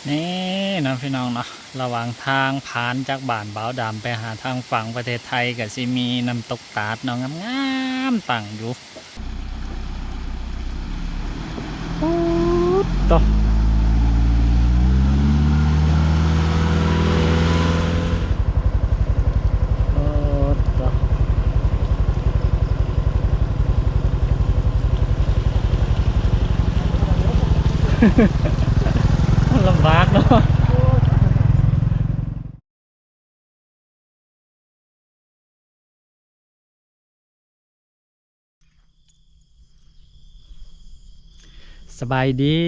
ນີ້ເນາະພີ່ນ້ອງເນາະ, ລະຫວ່າງທາງຜ່ານຈາກບ້ານບ່າວດຳໄປຫາທາງຝັ່ງປະເທດໄທ ກໍຊິມີນ້ຳຕົກຕາດເນາະ ງາມໆຕັ້ງຢູ່. ໂອ້ໂຕ ໂອ້ໂຕ ລຳບາກເນາະ. ສະບາຍດີ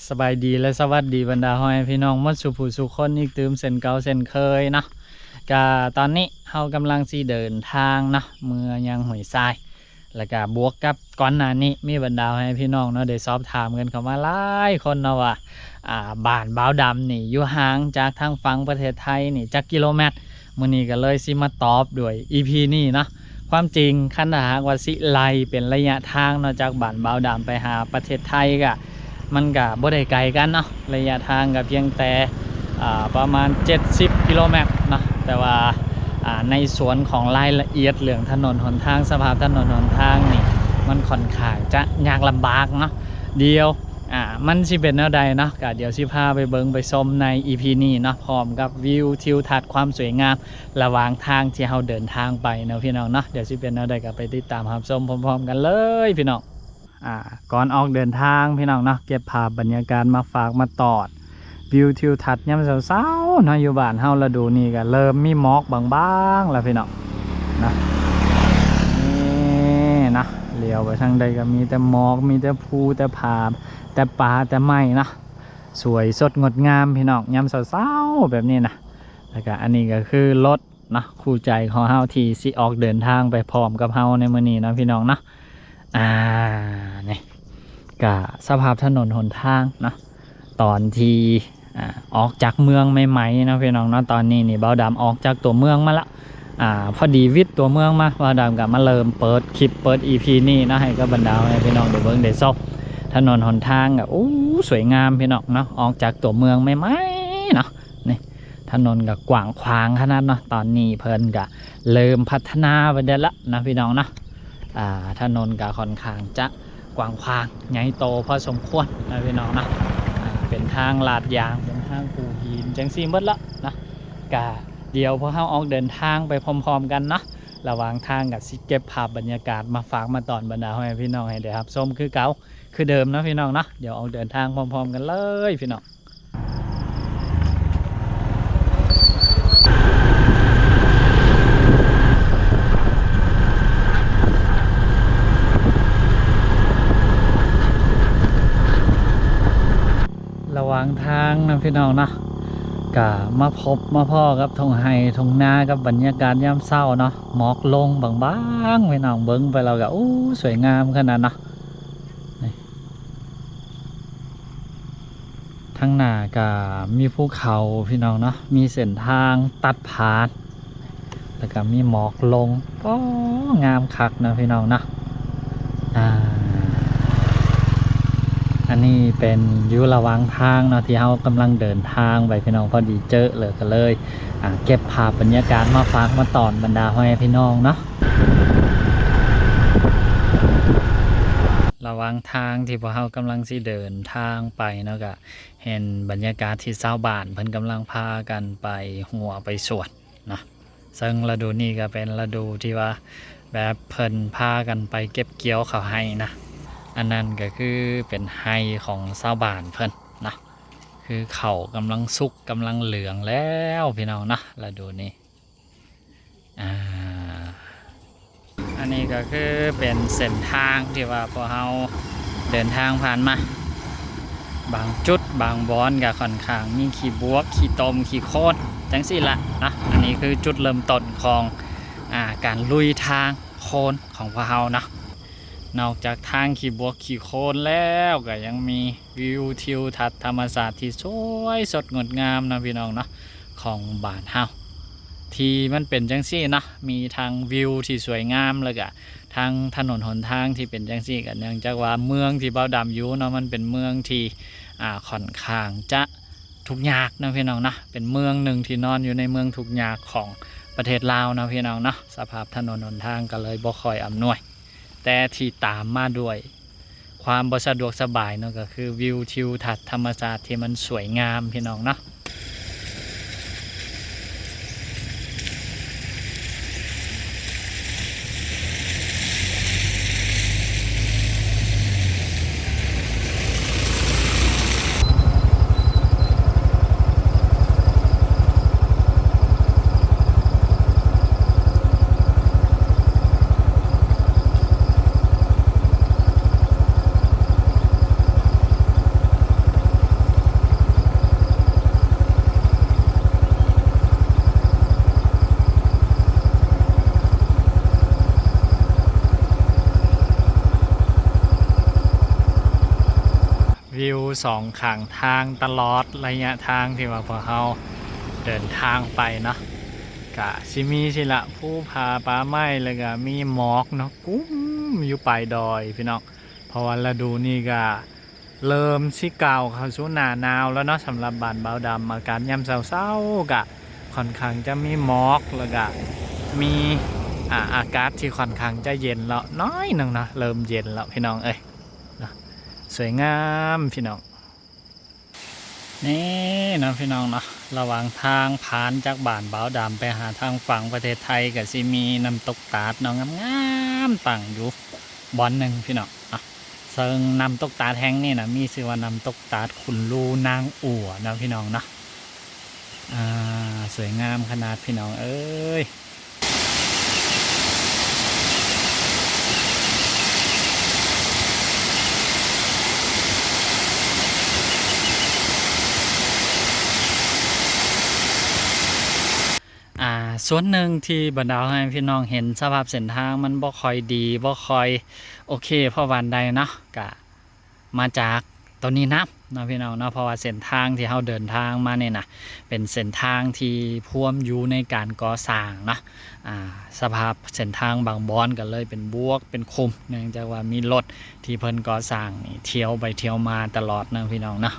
ສະບາຍດີ ແລະ ສະຫວັດດີບັນດາພໍ່ແມ່ພີ່ນ້ອງໝົດສູ່ຜູ້ສູ່ຄົນອີກຕື່ມເຊັ່ນເກົ່າເຊັ່ນເຄີຍເນາະ. ກະຕອນນີ້ເຮົາກຳລັງຊິເດີນທາງເນາະ ເມືອຍັງຫ້ວຍຊາຍ ແລ້ວກະບວກກັບກ່ອນໜ້ານີ້ມີບັນດາພໍ່ແມ່ພີ່ນ້ອງເນາະ ໄດ້ສອບຖາມກັນເຂົ້າມາຫຼາຍຄົນເນາະວ່າ ອ່າ ບ້ານບ່າວດຳນີ້ຢູ່ຫ່າງຈາກທາງຝັ່ງປະເທດໄທນີ້ຈັກກິໂລແມັດ? ມື້ນີ້ກໍເລີຍຊິມາຕອບດ້ວຍອີພີນີ້ເນາະ. ຄວາມຈິງຄັນຖ້າຫາກວ່າຊິໄລ່ເປັນໄລຍະທາງເນາະ ຈາກບ້ານບ່າວດຳໄປຫາປະເທດໄທກະ ມັນກະບໍ່ໄດ້ໄກກັນເນາະ, ໄລຍະທາງກະພຽງແຕ່ ອ່າ ປະມານເຈັດສິບກິໂລແມັດເນາະ. ແຕ່ວ່າ ອ່າ ໃນສ່ວນຂອງລາຍລະອຽດເລື່ອງຖະໜົນຫົນທາງ ສະພາບຖະໜົນຫົນທາງນີ້ ມັນຂ້ອນຂ້າງຈະຍາກລຳບາກເນາະ. ດຽວ ອ່າ ມັນຊິເປັນແນວໃດເນາະ ກະດຽວຊິພາໄປເບິ່ງໄປຊົມໃນອີພີນີ້ເນາະ ພ້ອມກັບວິວທິວທັດຄວາມສວຍງາມລະຫວ່າງທາງທີ່ເຮົາເດີນທາງໄປເນາະພີ່ນ້ອງເນາະ. ດຽວຊິເປັນແນວໃດກໍໄປຕິດຕາມຮັບຊົມພ້ອມໆກັນເລີຍພີ່ນ້ອງ. ອ່າ ກ່ອນອອກເດີນທາງພີ່ນ້ອງເນາະ ເກັບພາບບັນຍາກາດມາຝາກມາຕອນ ວິວທິວທັດຍາມເຊົ້າໆເນາະ. ຢູ່ບ້ານເຮົາລະດູນີ້ກໍເລີ່ມມີໝອກບາງໆແລ້ວພີ່ນ້ອງເນາະ. ນີ້ເນາະ ຫຼຽວໄປທາງໃດກໍມີແຕ່ໝອກ ມີແຕ່ພູແຕ່ຜາ ແຕ່ປ່າແຕ່ໄມ້ເນາະ ສວຍສົດງົດງາມພີ່ນ້ອງ ຍາມເຊົ້າໆແບບນີ້ນະ. ແລ້ວກໍອັນນີ້ກໍຄືລົດ ເນາະ ຄູ່ໃຈຂອງເຮົາທີ່ຊິອອກເດີນທາງໄປພ້ອມກັບເຮົາໃນມື້ນີ້ເນາະພີ່ນ້ອງເນາະ. ອ່າ ນີ້ກະສະພາບຖະໜົນຫົນທາງເນາະ ຕອນທີ່ ອ່າ ອອກຈາກເມືອງໃໝ່ໆເນາະພີ່ນ້ອງເນາະ. ຕອນນີ້ນີ້ບ່າວດຳອອກຈາກຕົວເມືອງມາລະ ອ່າ ພໍດີວິດຕົວເມືອງມາ ບ່າວດຳກະມາເລີ່ມເປີດຄລິບເປີດອີພີນີ້ເນາະ ໃຫ້ກັບບັນດາພໍ່ແມ່ພີ່ນ້ອງໄດ້ເບິ່ງໄດ້ຊົມ. ຖະໜົນຫົນທາງກະ ໂອ້ ສວຍງາມພີ່ນ້ອງເນາະ ອອກຈາກຕົວເມືອງໃໝ່ໆເນາະ. ນີ້ ຖະໜົນກໍກວ້າງຂວາງຂະໜາດເນາະ. ຕອນນີ້ເພິ່ນກໍເລີ່ມພັດທະນາໄປແດ່ລະນະພີ່ນ້ອງເນາະ. ອ່າ ຖະໜົນກໍຂ້ອນຂ້າງຈະກວ້າງຂວາງໃຫຍ່ໂຕພໍສົມຄວນນະພີ່ນ້ອງເນາະ. ອ່າ ເປັນທາງລາດຢາງ ເປັນທາງປູຫີນ ຈັ່ງຊີ້ໝົດລະນະ. ກະດຽວພວກເຮົາອອກເດີນທາງໄປພ້ອມໆກັນເນາະ. ລະຫວ່າງທາງກໍຊິເກັບພາບບັນຍາກາດມາຝາກມາຕອນບັນດາພໍ່ແມ່ພີ່ນ້ອງໃຫ້ໄດ້ຮັບຊົມຄືເກົ່າ ຄືເດີມເນາະພີ່ນ້ອງເນາະ. ດຽວອອກເດີນທາງພ້ອມໆກັນເລີຍພີ່ນ້ອງ. ລະຫວ່າງທາງນະພີ່ນ້ອງເນາະ ກະມາພົບມາພໍ້ກັບທົ່ງໄຮ່ທົ່ງນາ ກັບບັນຍາກາດຍາມເຊົ້າເນາະ. ໝອກລົງບາງໆ ພີ່ນ້ອງ ເບິ່ງໄປແລ້ວກະ ໂອ້ ສວຍງາມຂະໜາດເນາະ. ນີ້ ທາງໜ້າກະມີພູເຂົາພີ່ນ້ອງເນາະ ມີເສັ້ນທາງຕັດຜ່ານ ແລ້ວກະມີໝອກລົງ. ໂອ້ ງາມຄັກເນາະພີ່ນ້ອງເນາະ. ອ່າ ອັນນີ້ເປັນຢູ່ລະຫວ່າງທາງເນາະ ທີ່ເຮົາກຳລັງເດີນທາງໄປພີ່ນ້ອງ ພໍດີເຈີເລີຍ ກະເລີຍ ອ່າ ເກັບພາບບັນຍາກາດມາຝາກມາຕອນບັນດາພໍ່ແມ່ພີ່ນ້ອງເນາະ. ລະຫວ່າງທາງທີ່ພວກເຮົາກຳລັງຊິເດີນທາງໄປເນາະ ກະເຫັນບັນຍາກາດທີ່ຊາວບ້ານເພິ່ນກຳລັງພາກັນໄປຮົ້ວໄປສວນເນາະ. ເຊິ່ງລະດູນີ້ກະເປັນລະດູທີ່ວ່າແບບເພິ່ນພາກັນໄປເກັບກ່ຽວເຂົ້າໄຮ່ນະ. ອັນນັ້ນກະຄືເປັນໄຮ່ຂອງຊາວບ້ານເພິ່ນເນາະ ຄືເຂົ້າກຳລັງສຸກກຳລັງເຫຼືອງແລ້ວພີ່ນ້ອງເນາະ ລະດູນີ້. ອ່າ ອັນນີ້ກໍຄືເປັນເສັ້ນທາງທີ່ວ່າພວກເຮົາເດີນທາງຜ່ານມາ ບາງຈຸດບາງບ່ອນກໍຂ້ອນຂ້າງມີຂີ້ບວກ ຂີ້ຕົມ ຂີ້ໂຄນ ຈັ່ງຊີ້ລະເນາະ. ອັນນີ້ຄືຈຸດເລີ່ມຕົ້ນຂອງ ອ່າ ການລຸຍທາງໂຄນຂອງພວກເຮົາເນາະ. ນອກຈາກທາງຂີ້ບວກຂີ້ໂຄນແລ້ວ ກໍຍັງມີວິວທິວທັດທຳມະຊາດທີ່ສວຍສົດງົດງາມເນາະ ພີ່ນ້ອງເນາະ ຂອງບ້ານເຮົາ ທີ່ມັນເປັນຈັ່ງຊີ້ເນາະ ມີທັງວິວທີ່ສວຍງາມ ແລ້ວກະທັງຖະໜົນຫົນທາງທີ່ເປັນຈັ່ງຊີ້. ກໍເນື່ອງຈາກວ່າເມືອງທີ່ບ່າວດຳຢູ່ເນາະ ມັນເປັນເມືອງທີ່ ອ່າ ຂ້ອນຂ້າງຈະ ທຸກຍາກເນາະພີ່ນ້ອງເນາະ, ເປັນເມືອງໜຶ່ງທີ່ນອນຢູ່ໃນເມືອງທຸກຍາກຂອງປະເທດລາວເນາະພີ່ນ້ອງເນາະ. ສະພາບຖະໜົນຫົນທາງກໍເລີຍບໍ່ຄ່ອຍອຳນວຍ, ແຕ່ທີ່ຕາມມາດ້ວຍຄວາມບໍ່ສະດວກສະບາຍເນາະ ກໍຄືວິວທິວທັດທຳມະຊາດທີ່ມັນສວຍງາມພີ່ນ້ອງເນາະ. ວິວສອງຂ້າງທາງຕະຫຼອດໄລຍະທາງທີ່ວ່າພວກເຮົາເດີນທາງໄປເນາະ, ກະຊິມີຊີ້ລະ ພູຜາປ່າໄມ້ ແລ້ວກະມີໝອກເນາະ ກຸ້ມຢູ່ປາຍດອຍພີ່ນ້ອງ. ເພາະວ່າລະດູນີ້ກະເລີ່ມຊິກ້າວເຂົ້າສູ່ໜ້າໜາວແລ້ວເນາະ. ສຳລັບບ້ານບ່າວດຳ ອາກາດຍາມເຊົ້າໆກະຄ່ອນຂ້າງຈະມີໝອກ ແລ້ວກະມີ ອາ ອາກາດທີ່ຄ່ອນຂ້າງຈະເຢັນແລ້ວໜ້ອຍໜຶ່ງເນາະ, ເລີ່ມເຢັນແລ້ວພີ່ນ້ອງເອີຍ. ເນາະ ສວຍງາມພີ່ນ້ອງ. ນີ້ເນາະພີ່ນ້ອງເນາະ, ລະຫວ່າງທາງຜ່ານຈາກບ້ານບ່າວດຳໄປຫາທາງຝັ່ງປະເທດໄທ ກະຊິມີນ້ຳຕົກຕາດເນາະ ງາມໆ ຕັ້ງຢູ່ບ່ອນໜຶ່ງພີ່ນ້ອງເນາະ. ເຊິ່ງນ້ຳຕົກຕາດແຫ່ງນີ້ນະ ມີຊື່ວ່ານ້ຳຕົກຕາດຂຸນລູນາງອົວເນາະພີ່ນ້ອງເນາະ. ອາ ສວຍງາມຂະໜາດພີ່ນ້ອງເອີຍ. ອາ ສ່ວນໜຶ່ງທີ່ບັນດາໃຫ້ພີ່ນ້ອງເຫັນສະພາບເສັ້ນທາງມັນບໍ່ຄ່ອຍດີ ບໍ່ຄ່ອຍໂອເຄພໍປານໃດເນາະ ກະ ມາຈາກໂຕນີ້ນຳເນາະພີ່ນ້ອງເນາະ. ເພາະວ່າເສັ້ນທາງທີ່ເຮົາເດີນທາງມານີ້ນະ ເປັນເສັ້ນທາງທີ່ພວມຢູ່ໃນການກໍ່ສ້າງເນາະ. ອາ ສະພາບເສັ້ນທາງບາງບ່ອນກໍເລີຍເປັນບວກເປັນຂຸມ ເນື່ອງຈາກວ່າມີລົດທີ່ເພິ່ນກໍ່ສ້າງນີ້ທ່ຽວໄປທ່ຽວມາຕະຫຼອດເນາະພີ່ນ້ອງເນາະ.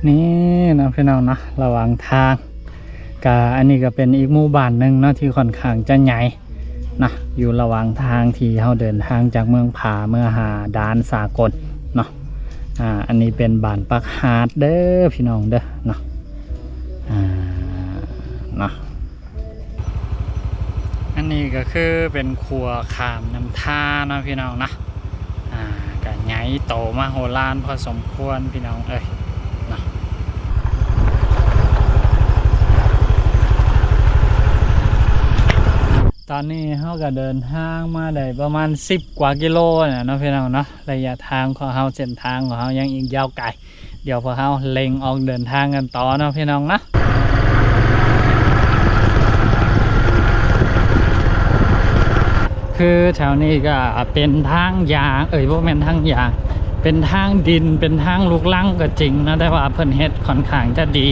ນີ້ເນາະພີ່ນ້ອງເນາະ ລະຫວ່າງທາງ ກະອັນນີ້ກະເປັນອີກໝູ່ບ້ານໜຶ່ງເນາະ ທີ່ຂ້ອນຂ້າງຈະໃຫຍ່ ນະ ຢູ່ລະຫວ່າງທາງທີ່ເຮົາເດີນທາງຈາກເມືອງຜາເມືອຫາດ່ານສາກົນເນາະ. ອາ ອັນນີ້ເປັນບ້ານປາກຫາດເດີພີ່ນ້ອງເດີເນາະ. ອາ ເນາະ ອັນນີ້ກໍຄືເປັນຂົວຂ້າມນ້ຳທາເນາະພີ່ນ້ອງເນາະ. ອາ ກະໃຫຍ່ໂຕມະໂຫລານພໍສົມຄວນພີ່ນ້ອງເອີຍເນາະ. ຕອນນີ້ເຮົາກະເດີນທາງມາໄດ້ປະມານສິບກວ່າກິໂລແລ້ວເນາະພີ່ນ້ອງເນາະ. ໄລຍະທາງຂອງເຮົາ ເສັ້ນທາງຂອງເຮົາຍັງອີກຍາວໄກ. ດຽວພວກເຮົາເລັ່ງອອກເດີນທາງກັນຕໍ່ເນາະພີ່ນ້ອງເນາະ. ຄືແຖວນີ້ກະເປັນທາງຢາງ ເອີຍ ບໍ່ແມ່ນທາງຢາງ ເປັນທາງດິນ ເປັນທາງລູກລັງກໍຈິງເນາະ ແຕ່ວ່າເພິ່ນເຮັດຂ້ອນຂ້າງຈະດີ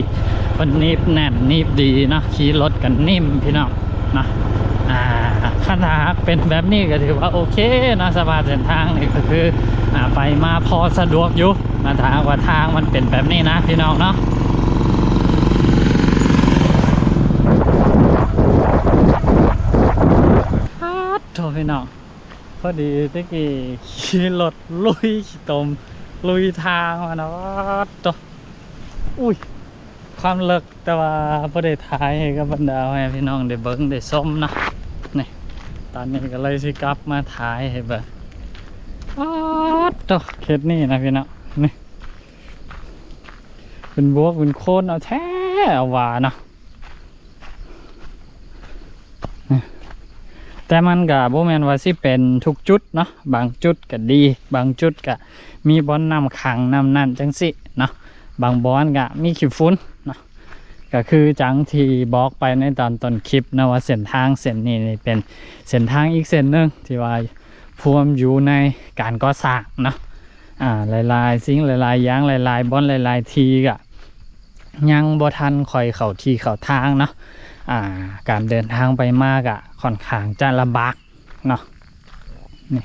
ເພິ່ນໜີບແໜ້ນໜີບດີເນາະ. ຂີ່ລົດກໍນິ້ມພີ່ນ້ອງ ເນາະ. ອາ ຄັນຖ້າຫາກເປັນແບບນີ້ກໍຖືວ່າໂອເຄເນາະ, ສະພາບເສັ້ນທາງນີ້ກໍຄື ອາ ໄປມາພໍສະດວກຢູ່ນະ, ຖ້າຫາກວ່າທາງມັນເປັນແບບນີ້ນະພີ່ນ້ອງເນາະ. ປາດໂທ້ພີ່ນ້ອງ, ພໍດີແຕ່ກີ້ຂີ່ລົດລຸຍຂີ້ຕົມ ລຸຍທາງມາເນາະ. ປາດໂທ້ ອຸ້ຍ ຄວາມເລິກ ແຕ່ວ່າບໍ່ໄດ້ຖ່າຍໃຫ້ກັບບັນດາພໍ່ແມ່ພີ່ນ້ອງໄດ້ເບິ່ງໄດ້ຊົມເນາະ. ນີ້ ຕອນນີ້ກໍເລີຍຊິກັບມາຖ່າຍໃຫ້ເບິ່ງ. ປາດໂທ້ ເຂດນີ້ນະພີ່ນ້ອງ ນີ້ ເປັນບວກເປັນໂຄນເອົາແທ້ເອົາວ່າເນາະ. ແຕ່ມັນກະບໍ່ແມ່ນວ່າຊິເປັນທຸກຈຸດເນາະ, ບາງຈຸດກະດີ ບາງຈຸດກະມີບ່ອນນ້ຳຂັງນ້ຳນັ້ນຈັ່ງຊີ້ເນາະ, ບາງບ່ອນກະມີຂີ້ຝຸ່ນເນາະ. ກະຄືຈັ່ງທີ່ບອກໄປໃນຕອນຕົ້ນຄລິບເນາະ ວ່າເສັ້ນທາງເສັ້ນນີ້ນີ້ເປັນເສັ້ນທາງອີກເສັ້ນໜຶ່ງທີ່ວ່າພວມຢູ່ໃນການກໍ່ສ້າງເນາະ. ອາ ຫຼາຍໆສິ່ງ ຫຼາຍໆຢ່າງ ຫຼາຍໆບ່ອນ ຫຼາຍໆທີ່ກະ ຍັງບໍ່ທັນຄ່ອຍເຂົ້າທີ່ເຂົ້າທາງເນາະ. ອ່າ ການເດີນທາງໄປມາກະຄ່ອນຂ້າງຈະລຳບາກເນາະ. ນີ້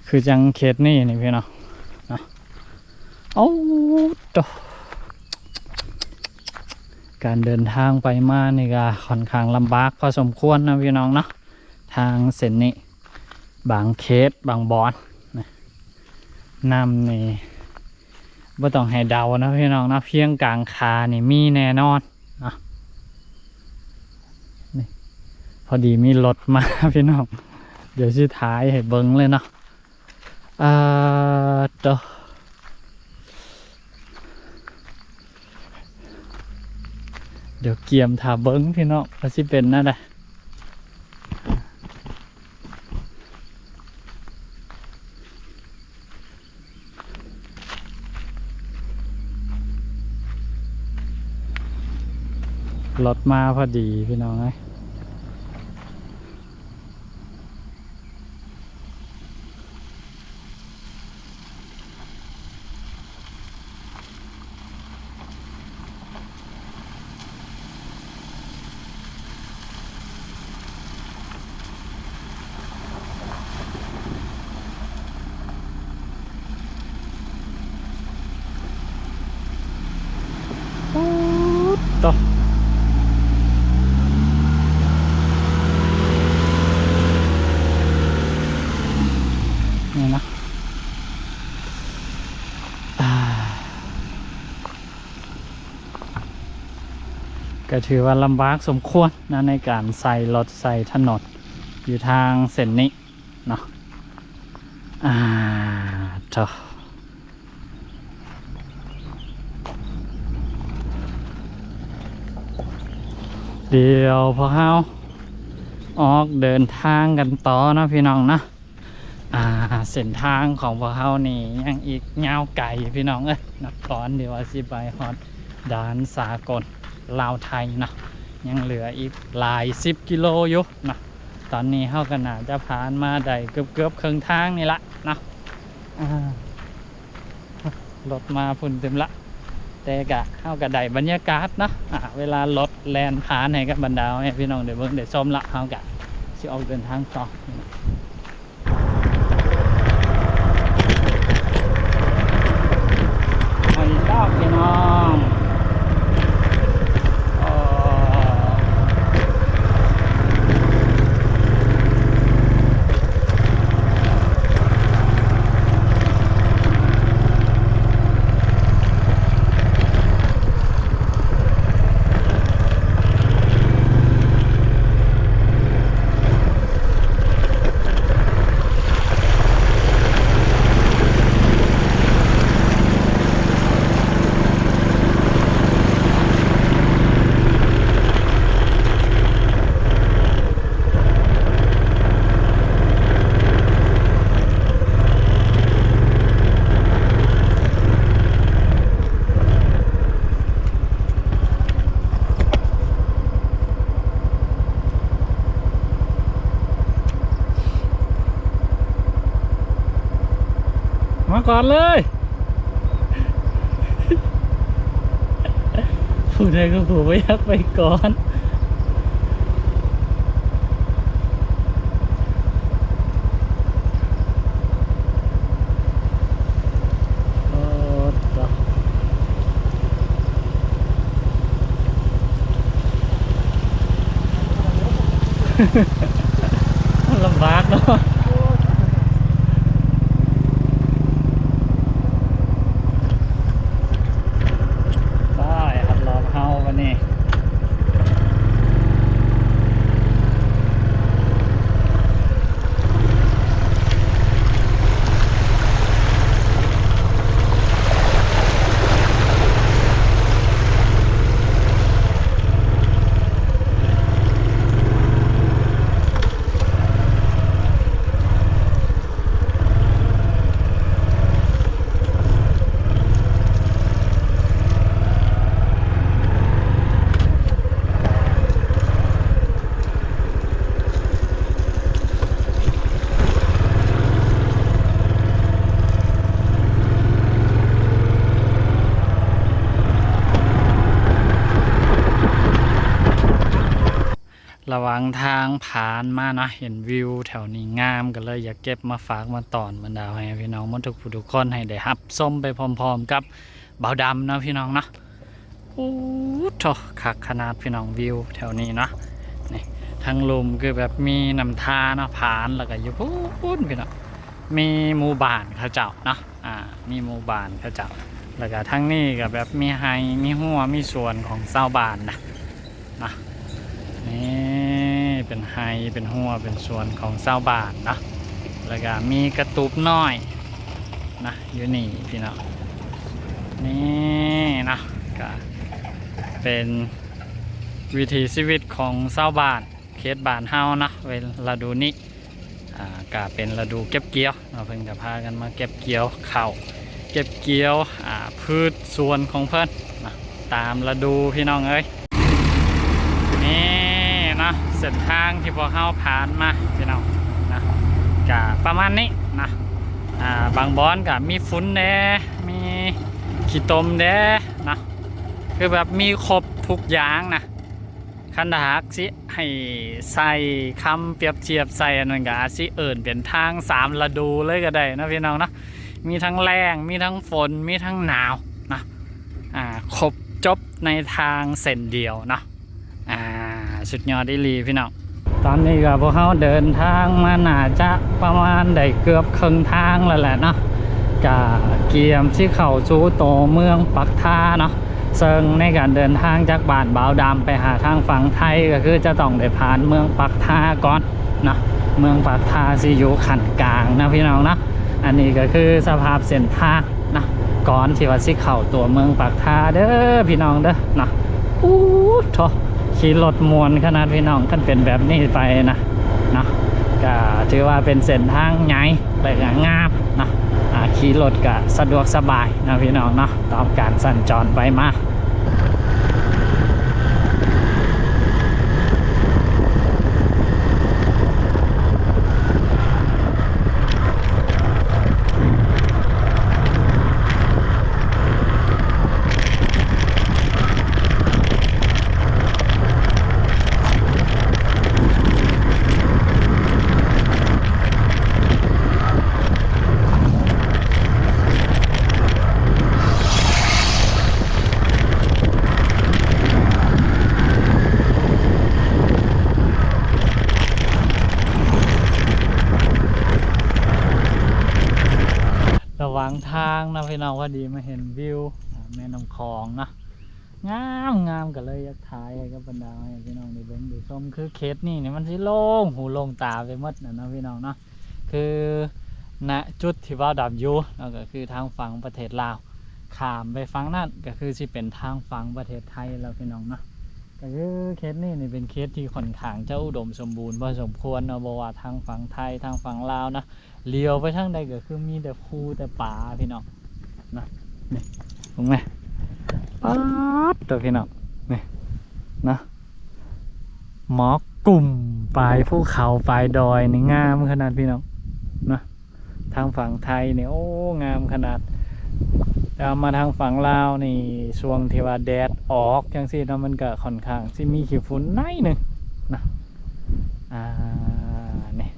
ຄືຈັ່ງເຂດນີ້ນີ້ພີ່ນ້ອງເນາະ. ໂອ້ໂຕ ການເດີນທາງໄປມານີ້ກະຄ່ອນຂ້າງລຳບາກພໍສົມຄວນນະພີ່ນ້ອງເນາະ. ທາງເສັ້ນນີ້ ບາງເຂດບາງບ່ອນນະ ນ້ຳນີ້ບໍ່ຕ້ອງໃຫ້ເດົານະພີ່ນ້ອງເນາະ, ພຽງກາງຂານີ້ມີແນ່ນອນເນາະ. ນີ້ ພໍດີມີລົດມາພີ່ນ້ອງ, ດຽວຊິຖ່າຍໃຫ້ເບິ່ງເລີຍເນາະ. ອ່າ ໂຕ ດຽວກຽມຖ້າເບິ່ງພີ່ນ້ອງ ວ່າຊິເປັນແນວໃດ. ລົດມາພໍດີພີ່ນ້ອງເອີຍ. ໂອ້ ໂຕ ນີ້ນະ ອ່າ ກໍຖືວ່າລຳບາກສົມຄວນນະ ໃນການໃຊ້ລົດໃຊ້ຖະໜົນຢູ່ທາງເສັ້ນນີ້ເນາະ. ອ່າ ໂທ້ ດຽວພວກເຮົາອອກເດີນທາງກັນຕໍ່ເນາະ ພີ່ນ້ອງເນາະ. ອ່າ ເສັ້ນທາງຂອງພວກເຮົານີ້ຍັງອີກຍາວໄກພີ່ນ້ອງເອີຍ ນັບຕອນທີ່ວ່າຊິໄປຮອດດ່ານສາກົນລາວໄທເນາະ, ຍັງເຫຼືອອີກຫຼາຍສິບກິໂລຢູ່ເນາະ. ຕອນນີ້ເຮົາກໍໜ້າຈະຜ່ານມາໄດ້ເກືອບໆເຄິ່ງທາງນີ້ລະເນາະ. ອ່າ ລົດມາພຸ້ນຕື່ມລະ ແຕ່ກະ ເຮົາກະໄດ້ບັນຍາກາດເນາະ ອ່າ ເວລາລົດແລ່ນຜ່ານໃຫ້ກັບບັນດາແມ່ພີ່ນ້ອງໄດ້ເບິ່ງໄດ້ຊົມລະ ເຮົາກະຊິອອກເດີນທາງຕໍ່. ເອົາອີກແລ້ວພີ່ນ້ອງ ເອີ. ມາກ່ອນເລີຍ ຜູ້ໃດກໍຜູ້ບໍ່ຢາກໄປກ່ອນ. ໂອ້ ຕາ ລຳບາກເນາະ ໄປ ຮັບຮອງເຮົາບັດນີ້. ເ ລະຫວ່າງທາງຜ່ານມາເນາະ ເຫັນວິວແຖວນີ້ງາມ ກໍເລີຍຢາກເກັບມາຝາກມາຕ້ອນບັນດາພໍ່ແມ່ພີ່ນ້ອງໝົດທຸກຜູ້ທຸກຄົນ ໃຫ້ໄດ້ຮັບຊົມໄປພ້ອມໆກັບບ່າວດຳເນາະພີ່ນ້ອງເນາະ. ໂອ້ໂທ້ ຄັກຂະໜາດພີ່ນ້ອງ ວິວແຖວນີ້ເນາະ. ນີ້ທາງລຸ່ມຄືແບບມີນ້ຳທາເນາະ ຜ່ານ ແລ້ວກໍຢູ່ພຸ້ນພີ່ນ້ອງ ມີໝູ່ບ້ານເຂົາເຈົ້າເນາະ ອ່າ ມີໝູ່ບ້ານເຂົາເຈົ້າ ແລ້ວກໍທາງນີ້ກໍແບບມີໄຮ່ ມີຮົ້ວ ມີສວນຂອງຊາວບ້ານນະ ນະ. ນີ້ເປັນໄຮ່ ເປັນຮົ້ວ ເປັນສວນຂອງຊາວບ້ານເນາະ ແລ້ວກໍມີກະຕູບນ້ອຍນະ ຢູ່ນີ້ພີ່ນ້ອງ. ນີ້ນະ ກະເປັນວິຖີຊີວິດຂອງຊາວບ້ານ ເຂດບ້ານເຮົາເນາະ ເວລາ ລະດູນີ້ ອ່າ ກະເປັນລະດູເກັບກ່ຽວເນາະ ເພິ່ນກະພາກັນມາເກັບກ່ຽວເຂົ້າ ເກັບກ່ຽວ ອ່າ ພືດສວນຂອງເພິ່ນເນາະ ຕາມລະດູພີ່ນ້ອງເອີຍ. ນີ້ເນາະ ເສັ້ນທາງທີ່ພວກເຮົາຜ່ານມາພີ່ນ້ອງເນາະ ກະປະມານນີ້ເນາະ. ອ່າ ບາງບ່ອນກະມີຝຸ່ນແດ່ ມີຂີ້ຕົມແດ່ເນາະ ຄືແບບມີຄົບທຸກຢ່າງນະ. ຄັນຖ້າຫາກຊິໃຫ້ໃສ່ຄຳປຽບທຽບໃສ່ອັນນັ້ນ ກໍອາດຊິເອີ້ນເປັນທາງສາມລະດູເລີຍກໍໄດ້ເນາະພີ່ນ້ອງເນາະ. ມີທັງແລ້ງ ມີທັງຝົນ ມີທັງໜາວເນາະ ອ່າ ຄົບຈົບໃນທາງເສັ້ນດຽວເນາະ. ອ່າ ສຸດຍອດອີ່ຫຼີພີ່ນ້ອງ. ຕອນນີ້ກໍພວກເຮົາເດີນທາງມາໜ້າຈະປະມານໄດ້ເກືອບເຄິ່ງທາງແລ້ວແຫຼະເນາະ ກະກຽມຊິເຂົ້າສູ່ໂຕເມືອງປາກທາເນາະ. ເຊິ່ງໃນການເດີນທາງຈາກບ້ານບ່າວດຳໄປຫາທາງຝັ່ງໄທ ກໍຄືຈະຕ້ອງໄດ້ຜ່ານເມືອງປາກທາກ່ອນເນາະ. ເມືອງປາກທາຊິຢູ່ຂັ້ນກາງນະພີ່ນ້ອງເນາະ. ອັນນີ້ກໍຄືສະພາບເສັ້ນທາງເນາະ ກ່ອນທີ່ວ່າຊິເຂົ້າຕົວເມືອງປາກທາເດີພີ່ນ້ອງເດີເນາະ. ໂອ້ໂທ້ ຂີ່ລົດມ່ວນຂະໜາດພີ່ນ້ອງ ຄັນເປັນແບບນີ້ໄປນະເນາະ. ກໍຖືວ່າເປັນເສັ້ນທາງໃຫຍ່ ແລ້ວກໍງາມເນາະ ອ່າ ຂີ່ລົດກໍສະດວກສະບາຍເນາະພີ່ນ້ອງເນາະ ຕໍ່ການສັນຈອນໄປມາ. ລະຫວ່າງທາງເນາະພີ່ນ້ອງ ພໍດີມາເຫັນວິວ ອ່າ ແມ່ນ້ຳຂອງເນາະ ງາມໆ ກໍເລີຍຢາກຖ່າຍໃຫ້ກັບບັນດາພີ່ນ້ອງໄດ້ເບິ່ງໄດ້ຊົມ. ຄືເຂດນີ້ນີ້ມັນຊິໂລ່ງຫູໂລ່ງຕາໄປໝົດນະເນາະພີ່ນ້ອງເນາະ. ຄື ນະ ຈຸດທີ່ບ່າວດຳຢູ່ເນາະ ກໍຄືທາງຝັ່ງປະເທດລາວ ຂ້າມໄປຝັ່ງນັ້ນກໍຄືຊິເປັນທາງຝັ່ງປະເທດໄທແລ້ວພີ່ນ້ອງເນາະ. ກໍຄືເຂດນີ້ນີ້ເປັນເຂດທີ່ຂ້ອນຂ້າງຈະອຸດົມສົມບູນພໍສົມຄວນເນາະ ບໍ່ວ່າທາງຝັ່ງໄທ ທາງຝັ່ງລາວນະ ຫຼຽວໄປທາງໃດກໍຄືມີແຕ່ພູແຕ່ປ່າພີ່ນ້ອງເນາະ. ນີ້ເບິ່ງແມະ ປາດໂທ້ພີ່ນ້ອງ ນີ້ເນາະ ໝອກກຸ້ມປາຍພູເຂົາປາຍດອຍນີ້ງາມຂະໜາດພີ່ນ້ອງເນາະ. ທາງຝັ່ງໄທນີ້ ໂອ້ ງາມຂະໜາດ ແຕ່ວ່າມາທາງຝັ່ງລາວນີ້ ຊ່ວງທີ່ວ່າແດດອອກຈັ່ງຊີ້ເນາະ ມັນກໍຂ້ອນຂ້າງຊິມີຂີ້ຝຸ່ນໜ້ອຍໜຶ່ງນະ. ອ່າ ນີ້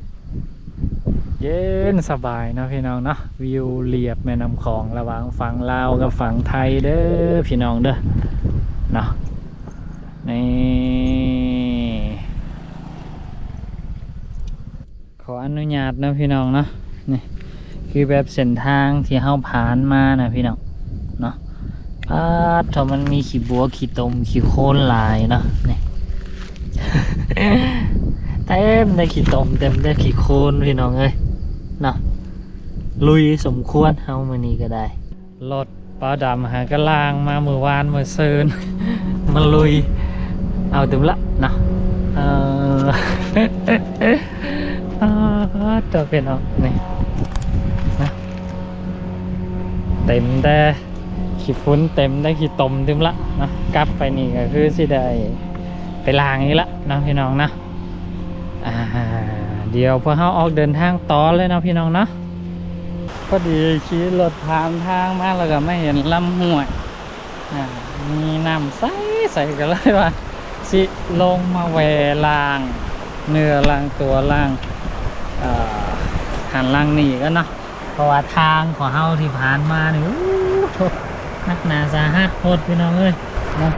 ເຢັນສະບາຍເນາະພີ່ນ້ອງເນາະ ວິວລຽບແມ່ນ້ຳຂອງລະຫວ່າງຝັ່ງລາວກັບຝັ່ງໄທເດີພີ່ນ້ອງເດີເນາະ. ນີ້ ຂໍອະນຸຍາດເນາະພີ່ນ້ອງເນາະ. ນີ້ຄືແບບເສັ້ນທາງທີ່ເຮົາຜ່ານມານະພີ່ນ້ອງເນາະ. ປາດໂທ້ ມັນມີຂີ້ບົວຂີ້ຕົມຂີ້ໂຄນຫຼາຍເນາະ ນີ້ ເຕັມແຕ່ຂີ້ຕົມ ເຕັມແຕ່ຂີ້ໂຄນພີ່ນ້ອງເອີຍເນາະ. ລຸຍສົມຄວນເຮົາມື້ນີ້ກໍໄດ້. ລົດບ່າວດຳຫາກະລ້າງມາມື້ວານມື້ຊືນ ມາລຸຍເອົາຕື່ມລະເນາະ. ເອີ ປາດໂທ້ພີ່ນ້ອງ ນີ້ນະ ເຕັມແຕ່ຂີ້ຝຸ່ນ ເຕັມແຕ່ຂີ້ຕົມຕື່ມລະເນາະ. ກັບໄປນີ້ກໍຄືຊິໄດ້ໄປລ້າງອີກລະເນາະ ພີ່ນ້ອງເນາະ. ອ່າ ດຽວພວກເຮົາອອກເດີນທາງຕໍ່ເລີຍເນາະ ພີ່ນ້ອງເນາະ. ພໍດີຂີ່ລົດຜ່ານທາງມາ ແລ້ວກໍມາເຫັນລຳຫ້ວຍ ອ່າ ມີນ້ຳໃສໆ ກໍເລີຍວ່າ ຊິລົງມາແວ່ລ້າງເນື້ອລ້າງຕົວ ລ້າງ ເອີ ຫັ້ນລ້າງນີ້ກ່ອນເນາະ ເພາະວ່າທາງຂອງເຮົາທີ່ຜ່ານມານີ້ ໂອ້ໂຫ ໜັກໜາສາຫັດໂພດ ພີ່ນ້ອງເອີຍເນາະ.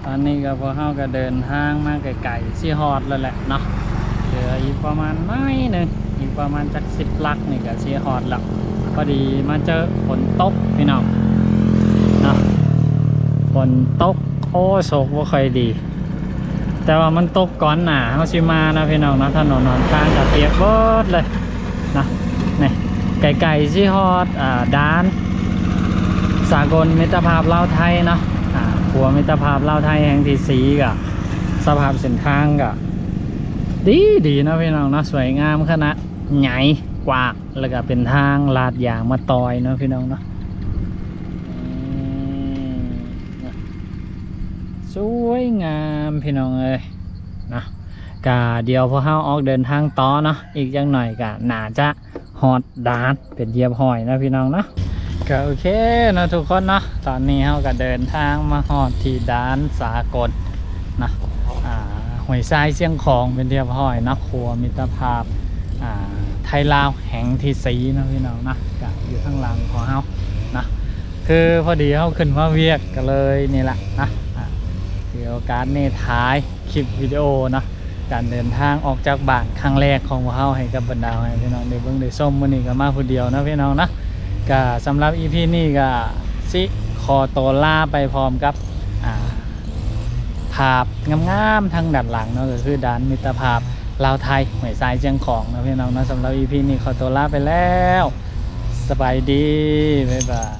ຕອນນີ້ກໍພວກເຮົາກໍເດີນທາງມາໃກ້ໆ ຊິຮອດແລ້ວແຫຼະເນາະ ເຫຼືອອີກປະມານໜ້ອຍໜຶ່ງ ອີກປະມານຈັກສິບຫຼັກນີ້ກໍຊິຮອດແລ້ວ. ພໍດີມາເຈີຝົນຕົກພີ່ນ້ອງເນາະ ຝົນຕົກ ໂອ້ ໂຊກບໍ່ຄ່ອຍດີ ແຕ່ວ່າມັນຕົກກ່ອນໜ້າເຮົາຊິມາເນາະພີ່ນ້ອງເນາະ. ຖະໜົນຫົນທາງກໍປຽກເບິດເລີຍເນາະ. ນີ້ ໃກ້ໆ ຊິຮອດ ອ່າ ດ່ານສາກົນມິດຕະພາບລາວໄທເນາະ ອ່າ ຂົວມິດຕະພາບລາວໄທແຫ່ງທີສີ່ ກໍສະພາບເສັ້ນທາງກໍດີໆ ເນາະພີ່ນ້ອງເນາະ ສວຍງາມຂະໜາດ ໃຫຍ່ກວ້າງ ແລ້ວກໍເປັນທາງລາດຢາງມະຕອຍເນາະພີ່ນ້ອງເນາະ. ສວຍງາມພີ່ນ້ອງເອີຍເນາະ. ກະດຽວພວກເຮົາອອກເດີນທາງຕໍ່ເນາະ ອີກຈັກໜ້ອຍກະໜ້າຈະຮອດດ່ານເປັນທີ່ຮຽບຮ້ອຍເນາະພີ່ນ້ອງເນາະ. ກະໂອເຄເນາະທຸກຄົນເນາະ ຕອນນີ້ເຮົາກະເດີນທາງມາຮອດທີ່ດ່ານສາກົນເນາະ ອ່າ ຫ້ວຍຊາຍຊຽງຂອງເປັນທີ່ຮຽບຮ້ອຍເນາະ ຂົວມິດຕະພາບ ອ່າ ໄທລາວແຫ່ງທີສີ່ເນາະພີ່ນ້ອງເນາະ ກະຢູ່ທາງຫຼັງຂອງເຮົາເນາະ. ຄືພໍດີເຮົາຂຶ້ນມາວຽກກໍເລີຍນີ້ລະເນາະ ອ່າ ຖືໂອກາດນີ້ຖ່າຍຄລິບວິດີໂອເນາະ ການເດີນທາງອອກຈາກບ້ານຄັ້ງແລກຂອງພວກເຮົາ ໃຫ້ກັບບັນດາໃຫ້ພີ່ນ້ອງໄດ້ເບິ່ງໄດ້ຊົມ. ມື້ນີ້ກໍມາຜູ້ດຽວເນາະພີ່ນ້ອງເນາະ. ກໍສຳລັບອີພີນີ້ກໍຊິຂໍໂຕລາໄປພ້ອມກັບ ອ່າ ພາບງາມໆທາງດ້ານຫຼັງເນາະ ກໍຄືດ່ານມິດຕະພາບລາວໄທ ຫ້ວຍຊາຍຊຽງຂອງເນາະພີ່ນ້ອງເນາະ. ສຳລັບອີພີນີ້ຂໍໂຕລາໄປແລ້ວ ສະບາຍດີ ບາຍບາຍ.